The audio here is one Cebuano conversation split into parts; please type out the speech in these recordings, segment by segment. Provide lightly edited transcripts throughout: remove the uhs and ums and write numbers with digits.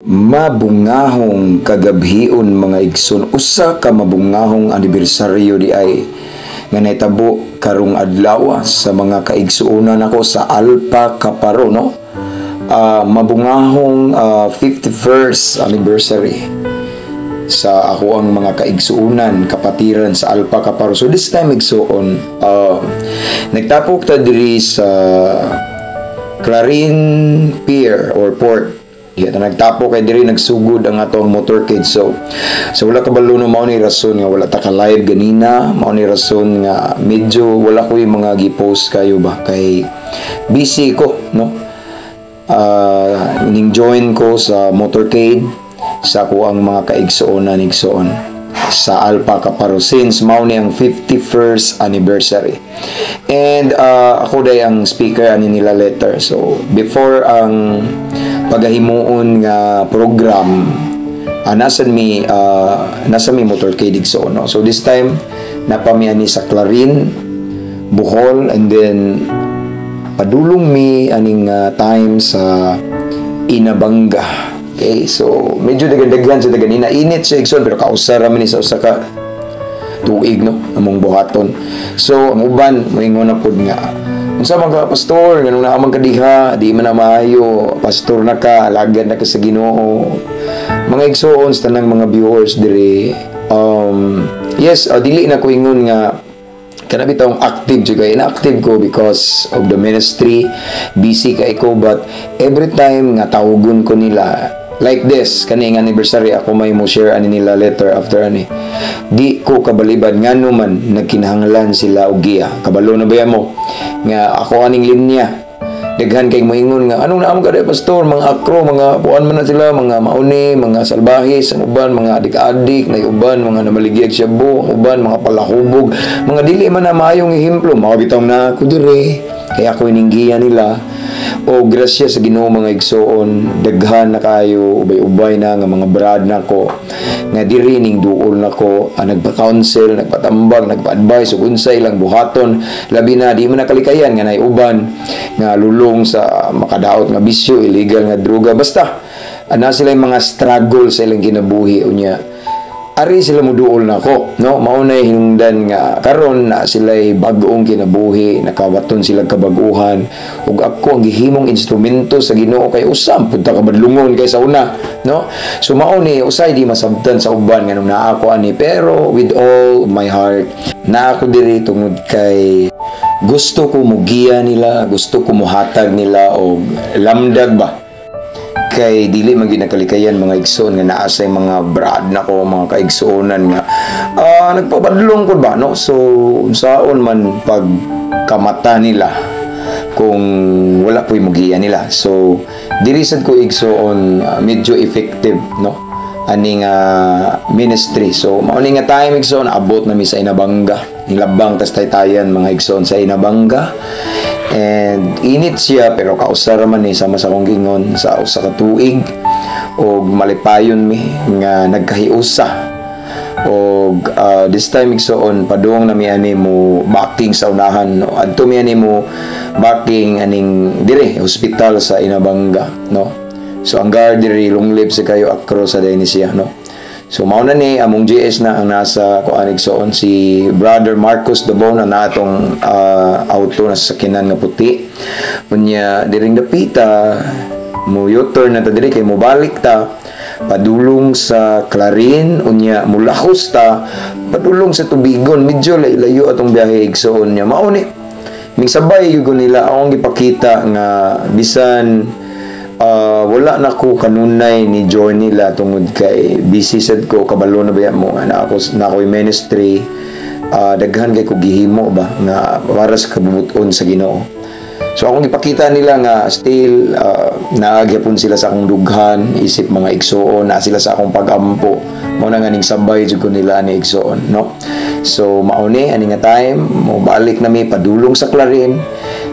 Mabungahong kagabhion, mga igsoon, usa ka mabungahong anibersaryo di ay nga nahitabo karong adlaw sa mga kaigsuonan nako sa Alpha Kaparo, no? Mabungahong 51st anniversary sa ako ang mga kaigsuonan, kapatiran sa Alpha Kaparo. So this time, igsuon, nagtapok ta diri sa Clarin Pier or Port. Diya ta nagtapok kay diri nagsugod ang atong motorcade. So wala kabalo, no, mao ni rason nga wala ta ka live ganina, mao ni rason nga medyo wala ko yung mga gi-post kayo ba kay busy ko, no? Ning join ko sa motorcade sa ako ang mga kaigsuonan, igsuon, sa Alpha Kaparo since mao ni ang 51st anniversary. And ako day ang speaker ani nila later. So before ang pagahimuon nga program, nasa mi motorcade, igsoon, no? So this time napami ani sa Clarin, Bohol, and then padulong mi aning time sa Inabanga. Okay, so medyo daghan-daghan sa dagan init siya, igsoon, pero kausa ra man ni sa usa ka tuig, no, among buhaton. So ang uban moingon na pud nga, "Unsa man ka, pastor, nganong naa man ka diha, di man na maayo, pastor na ka, alagad na ka sa Ginoo?" Mga igsoon, sa tanang mga viewers diri, yes, dili na ko ingon nga kana bitawng active jud kay inactive ko because of the ministry, busy kay ko, but every time nga tawgon ko nila like this, kani nga anniversary, ako may mo share ani nila later after ani. Di ko kabalibad ngano man nagkinahanglan sila og giya. Kabalo na ba mo nga ako aning linya, daghan kay moingon nga, "Anong naa man ka, pastor? Mga akro, mga puan man na sila, mga mauni, mga salbahe sa uban, mga adik-adik na uban, mga namaligya shabu, ang uban mga palahubog, mga dili man na maayong ehemplo." Mga bitaw na ako dire kaya ako ininggiya nila. O grasya sa Ginoo, mga igsoon, daghan na kayo, ubay-ubay na nga mga brad nako nga diri ning duol nako, nagpa-counsel, nagpatambag, nagpa-advise ug unsa ilang buhaton, labi na di man nakalikayan nga nay uban nga lulong sa makadaot nga bisyo, illegal nga droga, basta ana sila yung mga struggle sa ilang kinabuhi. Unya ari sila muduol nako, no? Mao na hinungdan nga karon na sila'y bag-ong kinabuhi, nakawaton sila kabag-uhan, ug ako ang gihimong instrumento sa Ginoo kay usam pud ta kabadlungon kay sa una, no? So mao ni usay di masabtan sa uban nganong naa ako ani, pero with all my heart naa ako diri tungod kay gusto ko mugiya nila, gusto ko muhatag nila og lamdag ba, kay dili man gyud nakalikayan, mga igsoon, nga naa sa mga brad nako, mga kaigsuonan nga nagpabadlong ko ba, no? So unsaon man pag kamata nila kung wala po'y mugiya nila? So diri sad ko, igsoon, medyo effective, no, aning ministry. So mao ni nga time, igsoon, abot na mi sa Inabanga. Nilabang tas taytayan, mga igsoon, sa Inabanga and init siya pero kausa ra man ni sama sa akong gingon sa usa ka tuig, og malipayon mi nga nagkahiusa. Og this time, igsoon, padung na mi ani mo backing sa unahan, no? Adto mi ani mo backing aning dire hospital sa Inabanga, no? So ang guard diri long live sa kayo across sa ni siya, no? So mao na ni among GS na ang nasa kuan, igsoon, si Brother Marcos Dabon na natong auto na sasakyanan nga puti. Unya diring dapita mo U-turn na ta diri kay mobalik ta padulong sa Clarin, unya mulahos ta padulong sa Tubigon. Medyo layo atong biyahe, igsoon. Nya mao ni migsabay gyud ko nila. Akong gipakita nga bisan wala na ko kanunay ni join nila tungod kay busy sad ko. Kabalo na ba mo nga na ako na ako'y ministry, daghan kay ko gihimo ba nga para sa kabubut-on sa Ginoo. So akong ipakita nila nga still naa gyapon sila sa akong dughan isip mga igsuon, naa sila sa akong pagampo. Mao na nga ning sabay jud ko nila ani, igsuon, no? So mao ni ani nga time mo balik na mi padulong sa Clarin,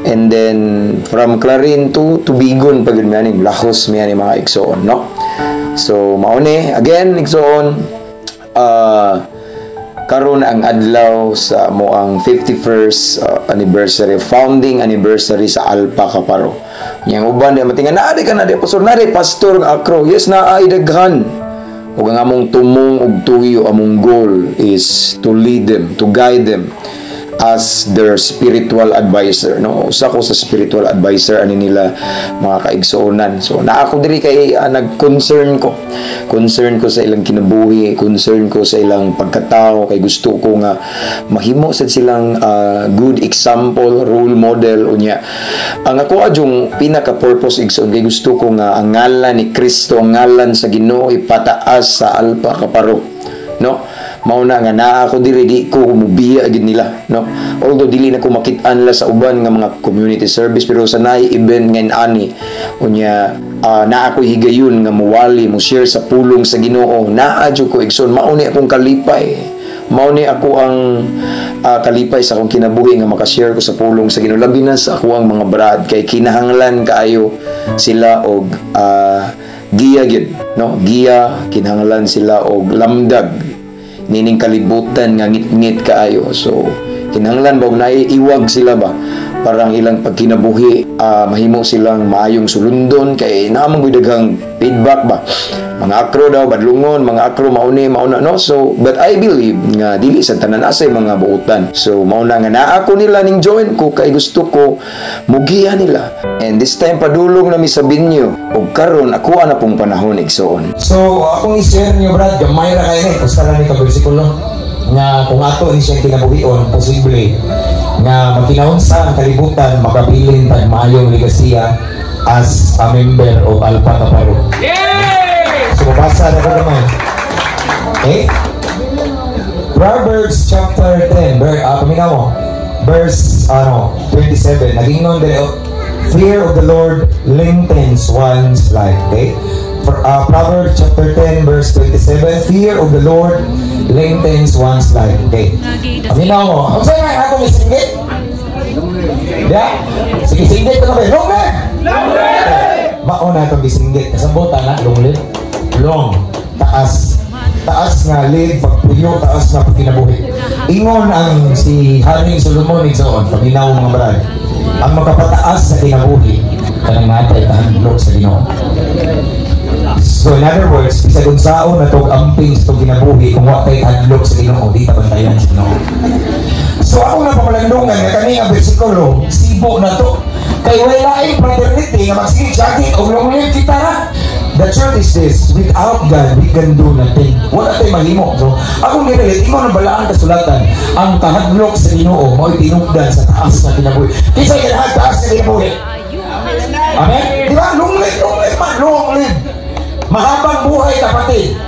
and then from Clarin to Tubigon pag mi ani lahos mi ani, mga igsuon, no? So mao ni again, igsuon, karon ang adlaw sa mo ang 51st anniversary, founding anniversary sa Alpha Kaparo. Yang uban di matingan naa di ka na di pastor, na di pastor nga akro. Yes, naa ay daghan. Ug ang among tumong ug tuyo, among goal is to lead them, to guide them as their spiritual advisor, no? Usa ko sa spiritual advisor ani nila, mga kaigsuonan. So naa ako diri kay nag-concern ko, concern ko sa ilang kinabuhi, concern ko sa ilang pagkatao, kay gusto ko nga mahimo sad silang good example, role model. Unya ang ako adyong pinaka purpose, igsoon, kay gusto ko nga ang ngalan ni Kristo, ang ngalan sa Ginoo, ipataas sa Alpha Kaparo, no? Mao na nga naa ako diri, di ko mubiya gid nila, no? Although dili na ko makit-an nila sa uban nga mga community service, pero sa naay event ngayon ani unya, naa ko higayon nga muwali, mo share sa pulong sa Ginoo, naa jud ko, igsoon. Mao ni akong kalipay, mao ni ako ang kalipay sa akong kinabuhi nga makashare ko sa pulong sa Ginoo, labi na sa ako ang mga brad, kay kinahanglan kaayo sila og giya gyud, no? Giya, kinahanglan sila og lamdag nining kalibutan nga ngit-ngit kaayo. So kinahanglan ba og naiiwag sila ba para ang ilang pagkinabuhi, mahimo silang maayong sulundon, kay naa man gyud daghang feedback ba, mga akro daw badlungon, mga akro mauni mauna, no? So but I believe nga dili sa tanan, asay mga buutan. So mao na nga naa ako nila ning join ko kay gusto ko mugiya nila. And this time padulong nami sa binyo ug karon ako na pong panahon, igsoon. So, akong i-share niyo, Brad, gamay ra kayo ni. Usa ra ni ka bersikulo nga kung ato ni siyang kinabuhion, posible nga magkinaunsa ang kalibutan, makabilin tag maayong legasiya as a member of Alpha Kaparo. So, mabasa na ko gamay. Okay? Proverbs chapter 10, paminaw mo, verse ano, 27, nagingnon diri, oh, "Fear of the Lord lengthens one's life." Okay? For Proverbs chapter 10, verse 27, "Fear of the Lord lengthens one's life." Okay. Paminaw mo. Ang sa'yo nga ako may singgit? Ya? Sige, singgit ko na kayo. Long live! Long live! Mao na itong gisinggit. Kasabutan na, long live. Long. Taas. Taas nga live, pagpuyo, taas nga pagkinabuhi. Ingon ang si Haring Solomon, igsoon, paminaw mga brad. Ang makapataas sa kinabuhi, kanang natay kahadlok sa Ginoo. So in other words, bisag unsaon na tog amping sa tong kinabuhi, kung wa tay hadlok sa Ginoo, di ta bantayan sa Ginoo. So ako na pamalandungan nga kani nga bersikulo, sibo na to. Kay way laing fraternity nga magsige jacket og long live kita ra. The truth is this, without God, we can do nothing. Wala tay mahimo. So, akong girelit, ingon ang balaang kasulatan, ang kahadlok sa Ginoo mao'y tinugdan sa taas na kinabuhi. Kinsa ganahan taas na kinabuhi? Amen? Di ba? Long live, long live man, long live. Mahabang buhay, kapatid.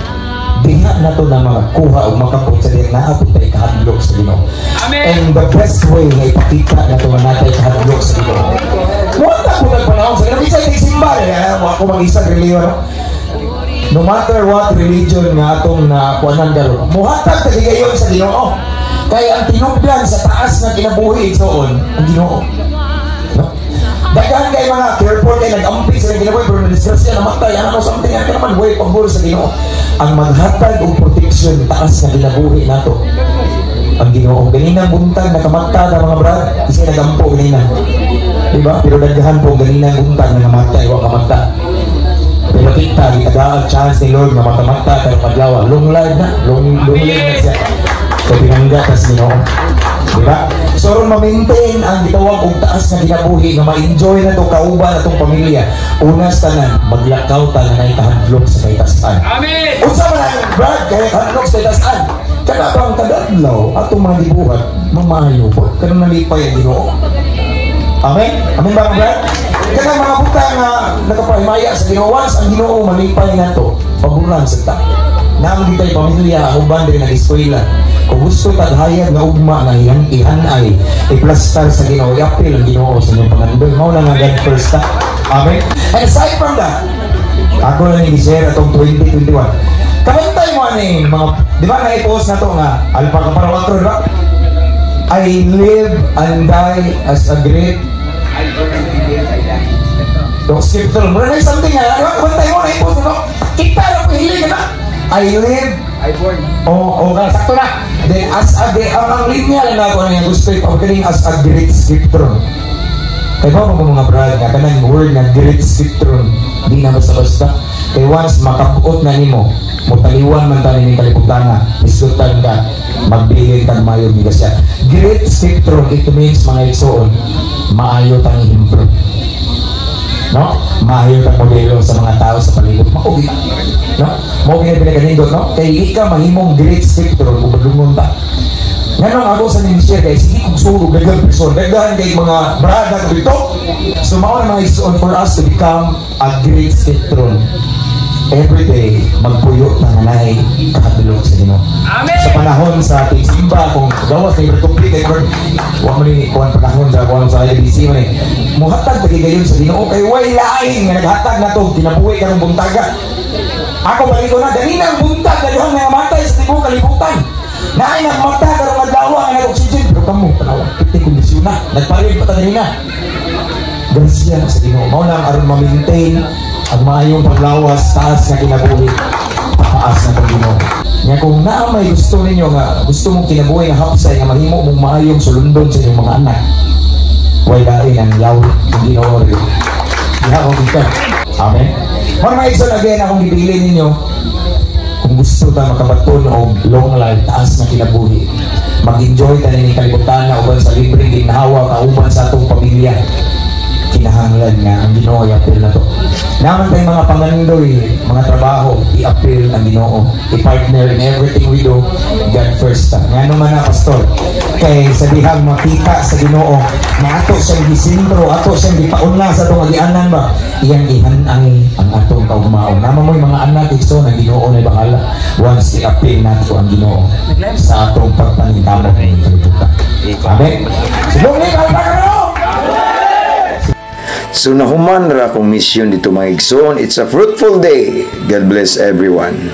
Diha na to na makakuha o makapot sa diyang naapot tayo kahadlok sa Ginoo. And the best way nga ipakita na to nga natay kahadlok sa Ginoo, wala po nagpanahon sa Ginoo. Bisa simba eh. Ako mag-isang reliyon. No? No matter what religion nga atong nakuanan karon, muhatag ta higayon sa Ginoo. Kaya ang tinugdan sa taas nga kinabuhi, igsoon, ang Ginoo. No? Daghan kay mga careful kay nag-ampi sa kinabuhi pero na-disgrasya, namatay, ano something ka naman, way pabor sa Ginoo. Ang maghatag og protection taas nga kinabuhi nato, ang Ginoo. Ganinang buntag nakamata na mga brad, kasi nagampo ganina. Di ba? Pero daghan po ganinang buntag na namatay, wa kamata. Pero kita, gitagaan chance ni Lord nga makamata karong adlaw. Long life na, long, long life na siya. So pinangga tas Ginoo. Di ba? So aron ma-maintain ang gitawag og taas nga kinabuhi nga ma-enjoy na to kauban atong pamilya. Una sa tanan, maglakaw ta nga nay kahadlok sa kahitasan. Amen. Unsa man ang brad kay kahadlok sa kahitasan? Kana bang kada-adlaw atong mga gibuhat mamayo po. Kanang nalipay ang Ginoo. Amen? Amen ba, brad? Kanang mga butang nga nakapahimaya sa Ginoo, once ang Ginoo malipay nato, paboran sa ta. Naang ditay pamilya, ang uban diri nag-eskwela. Kung gusto tag hayag nga ugma nga iyang ihanay, iplastar sa Ginoo, iapil ang Ginoo sa inyong pangandoy. Mao na nga God first ta. Amen. And aside from that, ako na ni share atong 2021. Kabantay mo ani mga, di ba na i-post na to nga Alpha Kaparo Atro, di ba? "I live and die as a great Dok scripture. Mura na something nga. Di ba? Kabantay mo na i-post na to. Kita ra po hiling na. I live. I born. Oo, oh, oh, sakto na. Then as a great, ang linya lang na ako na gusto ipagaling as a great scripture. Kay ba mo, mga brad, nga kanang word nga great spectrum, di na basta-basta. Kay once makabuot na nimo, mutaliwan man tani ni kalibutan na, isgutan ka, magbilin kag mayo ni siya. Great spectrum, it means, mga igsoon, maayo tang ehemplo. No? Maayo tang modelo sa mga tao sa palibot. Mao kita. No? Mao gina pinakanindot, no? Kay di ka mahimong great spectrum kung madungon ta. Nganong ako sa ninyo kay sige kung sulog daghan person, daghan kay mga brada ko dito. So mao na, mga igsoon, for us to become a great spectrum. Every day, magpuyo ta nga naay kahadlok sa Ginoo. Amen. Sa panahon sa tigsimba, kung gawas kay complete kay Lord, wa man ni kuan panahon sa kuan sa ABC man eh. Muhatag ta gayon sa Ginoo kay way lain nga naghatag nato kinabuhi karong buntaga. Ako balik ko na ganina ang buntag, daghan nga matay sa tibuok kalibutan. Naay nagmata karong adlaw nga nag-oxygen, pero kamo tanawa piti kondisyon na nagpalit pa ta ganina. Grasya na sa Ginoo. Mao lang aron ma-maintain ang maayong paglawas, taas nga kinabuhi, pataas na pag Ginoo. Nga kung naa may gusto ninyo nga gusto mong kinabuhi nga hapsay nga mahimo mong maayong sulundon sa inyong mga anak, way lain ang yaw ang Ginoo rin. Diha ko kita. Amen. Mao mga igsoon, again akong gibilin ninyo, kung gusto ta makabaton og long life, taas na kinabuhi, mag-enjoy ta ni kalibutan na uban sa libreng ginhawa kauban sa atong pamilya, kinahanglan nga ang Ginoo i-apil na to. Naman tayong mga pangandoy, mga trabaho, i-apil ang Ginoo. I-partner in everything we do, God first ta. Nga naman na, pastor, kay sa dihang makita sa Ginoo na ato siyang gisentro, ato siyang gipauna sa atong agianan ba, iyang ihanay ang atong kaugmaon. Naman mo'y mga anak, igsoon, ang Ginoo na bahala once i-apil nato ang Ginoo sa atong pagpaningkamot ng kalibutan. Amen. Subong ni Kalpa. So nahuman ra akong mission dito, mga igsoon. It's a fruitful day. God bless everyone.